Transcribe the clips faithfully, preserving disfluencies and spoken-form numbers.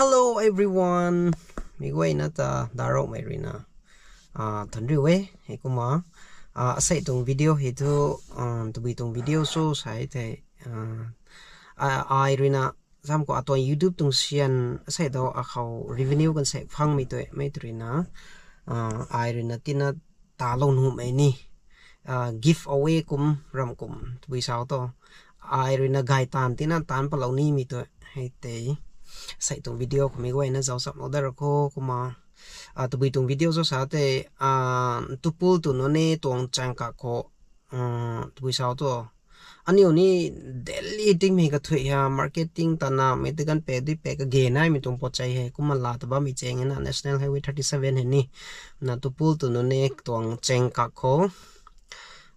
Hello everyone. Mi guayna ta daroumei ruina, ah, thanriu e. Hei kumna, ah, asei tuang video hei thu, ah, tabui tuang video sw sa thei, ah, ah, ai ruina, sam khou atuang YouTube tuang sian asei dau akhou revenue kan sei phangmei tu, mei tu ruina, ah, ai ruina tina talou nuhmei ni, ah, giveaway kum ram kum tabui sau tu, ai ruina gay taanv tina taanc palou nimei tu, hei tei, asei tuang video khou mi guayna zauc chamlou dat ra kho kumna, ah, tabui tuang video sw sa tei, ah, Tupul tu nunc ni tuang chaeng kak khou, ah, tabui sau tu, aniu ni daily tingmei kathui ha, marketing tanamei ti kan pe di pe kage naimei tuang pot chei hei kumna la ta bammei chaeng na National Highway thirty seven hei ni, na Tupul tu nunc ni tuang chaeng kak khou,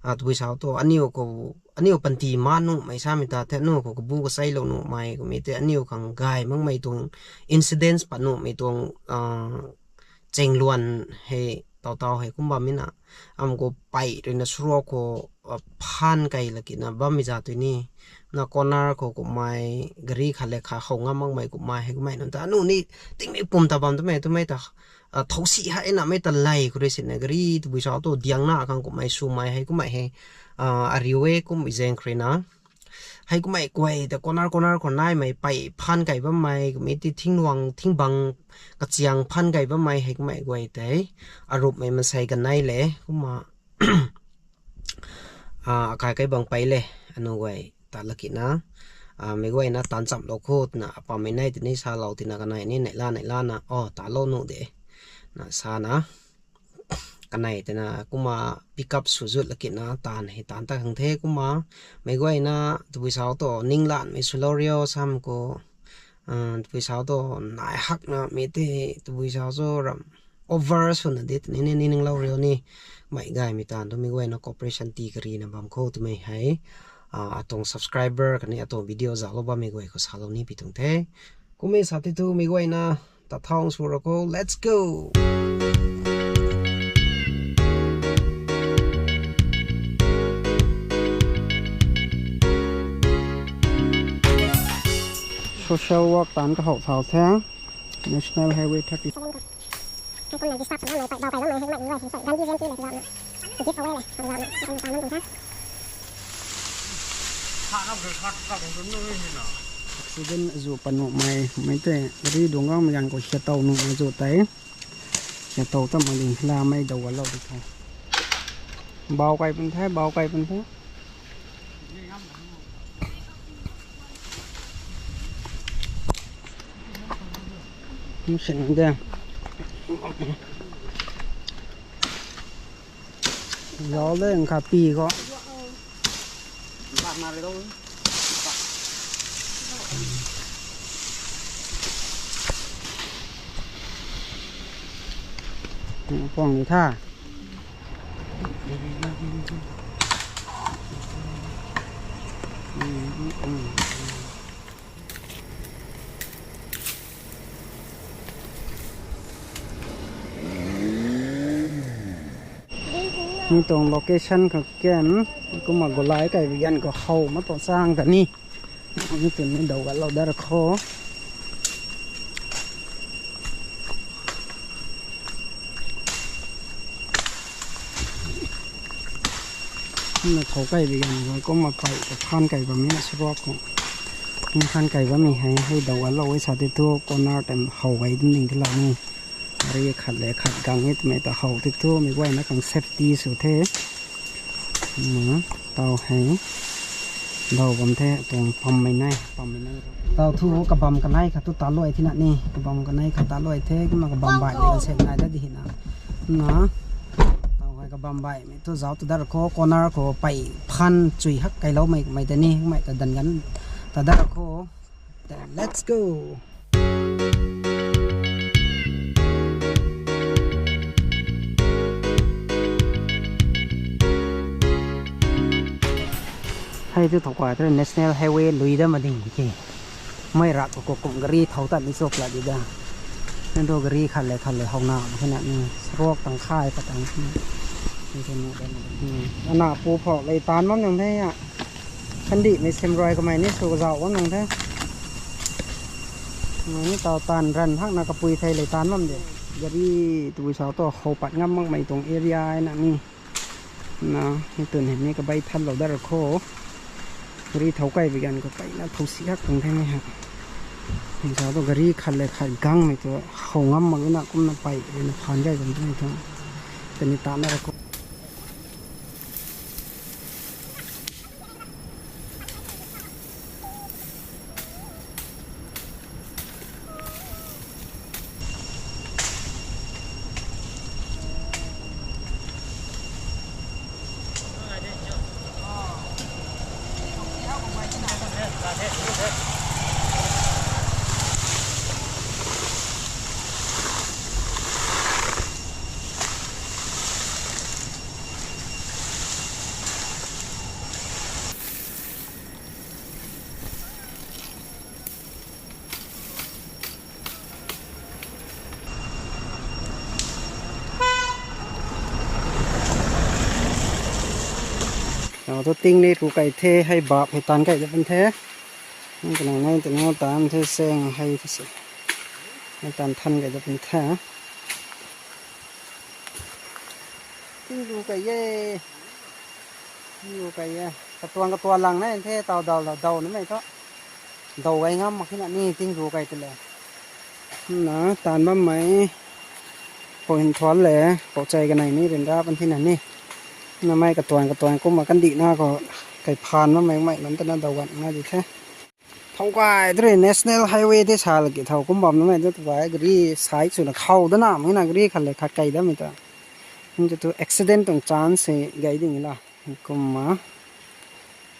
ah, tabui sau tu, aniu khou, aniu panty ma nuhmei samei ta the, aniu khou kabu kaseilou nuhmei kummei tei, aniu khang gay makmei tuang incidents pat nuhmei tuang, ah, chaeng luan hei, taw taw hei kum bammei na, am khou pei ruina suro khou, ah, phaan kei lakina bammei za tu ni, na corner khou kummei, gari khat le khat how ngam makmei kummei hei kummei nunc ta, aniu ni tingmei pum ta bam twmei twmei ta, ah, thousi hei namei ta lei khou rui sina gari tabui sau tu diangna khang kummei swmei hei kummei hei, ah, ariu e kummei zaeng khou ruina. Hei kummei guay ta corner corner khou naimei pei phaan kei bammei kummei ti thingnuang thingbang kachiang phaan kei bammei hei kummei guay tei, arupmei mansei kanei le kumna, ah, akai kai bang pei le, anu guay ta lakina, ah, mi guayna taanc chamlou kho twna apammei nei tini salou tina kanei ni neihla neihla na, o, talou nuh de, na sana, kanei tina kumna pick up sw zut lakina taanv hei taanc ta khang the kumna, meic guayna tabui sau tu ninglanmei swlou riu sam khou, ah, tabui sau tu nai hakna mi tei tabui sau tu ram over swna di tini ni ninglou riu ni, mei gaymei taanv tu meic guayna cooperation tii karina bam kho twmei hei, ah, atuang subscriber khatni atuang video zauclou bammei guay khou salou ni pi tuang the. Kummei sa tei thu meic guayna ta thau sw ra kho, let's go! Social work taanc kahow thau the, National Highway thirty. Hei kumna disturb swna mei pei bau kai bammei hei kumna ni guay hei sei gandhi venti le tizana. Gift away le tizana, kan taanc nunc tuang the. Accident zu pat nuhmei, mei tei gari duang gangmei ganv khou hiatow nuhmei zu tei. Hiatow ta mak ding lamei daw galou di the. Bau kai pun the, bau kai pun the. Sin de. Zauc de, nkha pi khou. Puang ni tha. Mi tuang location khou kan, kumna golai kai bi gan khou how ma tuang chang ta ni. Mi tuang ni daw galou dat ra kho. Na thou kai bi gan khou kumna pei ta phaan kai bammei na swruak khou. Phaan kai bammei hei, hei daw galou e sa tei thu corner time how gay ding ding the lou ni. Gari khat le khat gang e twmei ta how tei thu meic guayna khang safety sw the. Taw hei. Daw bam the, tuang pammei nai, pammei nai. Taw thu kabam kanei khat tu taluai thina ni, kabam kanei khat taluai the, kumna kabam baihmei kan sek nai dat di hina. Na, taw hei kabam baihmei tu zauc ta dat ra kho, corner khou pei phaan chui hak kailoumei mei ta ni, mei ta dan gan ta dat ra kho. Then let's go. Hei tu thou kai the National Highway lui dat mak ding ki. Mei rak khou kum gari thou tat ni chuk la di da. Nang tu gari khat le khat le howna khe na ni. Swruak tang khai patang. Ana pu phou lei taanv bam nang the a. Kandihmei sim rui kamei ni sw kazauh bam nang the. Mei ni taw taanv ranv hakna kapui thei le taanv bam de. Gari tui sa tu how pat ngam makmei tuang area na ni. Na, ni tun hei ni kabei thanlou dat ra kho. Gari thow kai bi ganv khou peyna thow si hak tuang the ni ha. Ni sa tu gari khat le khat gangmei tu how ngam mak na kumna pey rui na phaan kai bam tei thu. Tei ni taanv ra kho. Nang tu ting ni ru kai the, hei bap hei taanv kai dat pun the. Nang tu nang nai tu nang taanv the seng hei the se. Nang taanv than kai dat pun the. Ting ru kai e. Ting ru kai e. Katuang katuang lang na the taw daw la daw na mei thu. Daw gay ngam mak khe na ni ting ru kai te le. Na taanv bammei. Pou hin thuan le, pou chai kanei ni ryanra pan thina ni. Na mei katuang katuang kumna kandih na khou kai phaan bammei mei lam tana daw gan na di the. Thow kai tu rui National Highway tei sa laki thow kum bam na mei tu gari side swna khou dana mei na gari khat le khat kai damei ta. Nang tu accident tuang chance hei gay ding la. Kumna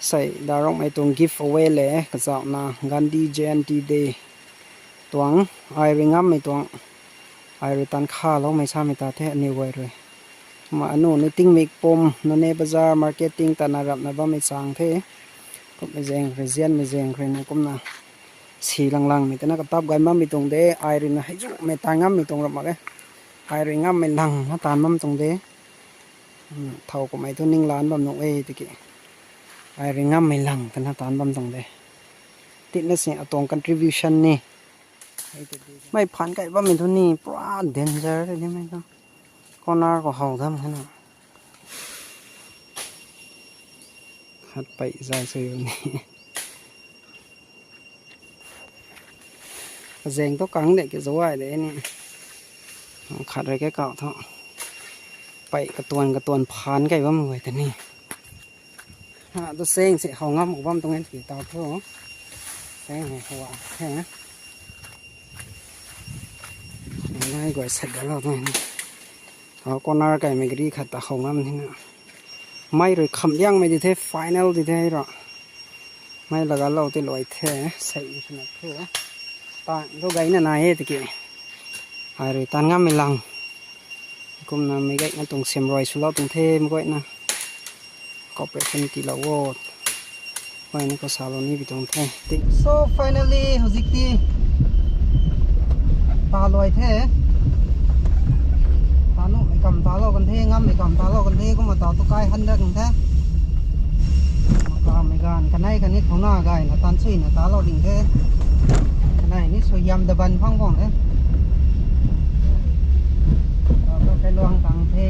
sei daronmei tuang giveaway le kazauhna Gandhi Jayanti Day tuang ai rui ngammei tuang ai rui taanv khaloumei samei ta the aniw guay rui. Kumna anu ni tingmik pum Noney Bazaar marketing tana rapna bammei chang the. Kummei zaeng rui zianmei zaeng rui na kumna si langlangmei tana katap gay bammei tuang de ai rui na hei zumei taanv ngammei tuang rap mak e. Ai rui ngammei lang na taanv bam tuang de. Thow kummei thu ninglaan bam nuh e tiki. Ai rui ngammei lang tana taanv bam tuang de. Titna si atuang contribution ni. Mei phaan kai bammei thu ni pura danger de mei thu. Corner khou how dam khe na. Khat pey zay sui ni. Kazaeng thu kang de ki zuay de ni. Khat rui ke kau thu. Pey katuan katuan phaan kai bam guay ta ni. Ha, tu seng se how ngam bam tuang e tiki taw thu. Seng hei how a the. Nai guay sat da lou tuang ni. Taw corner kaimei gari khat ta how ngam ni na. Mei rui kham liangmei di the, final di the ro. Mei lagalou tei luai the, sei swna the. Taanv thu gayna nai e tiki. Ai rui taanv ngammei lang. Kumna meic guayna tuang siamruai swlou tuang the meic guayna. Cooperation tiilou o. Guayna khou salou ni bi tuang the. So finally, huzikti taluai the. Tanuhmei kam talou kan the, ngammei kam talou kan the, kumna taw tu kai han dat kan the. Makamei ganv kanei kani thouna gayna taanv suina talou ding the. Kanei ni suaihiam daban phang bang the. Taw tu kailuang tang the.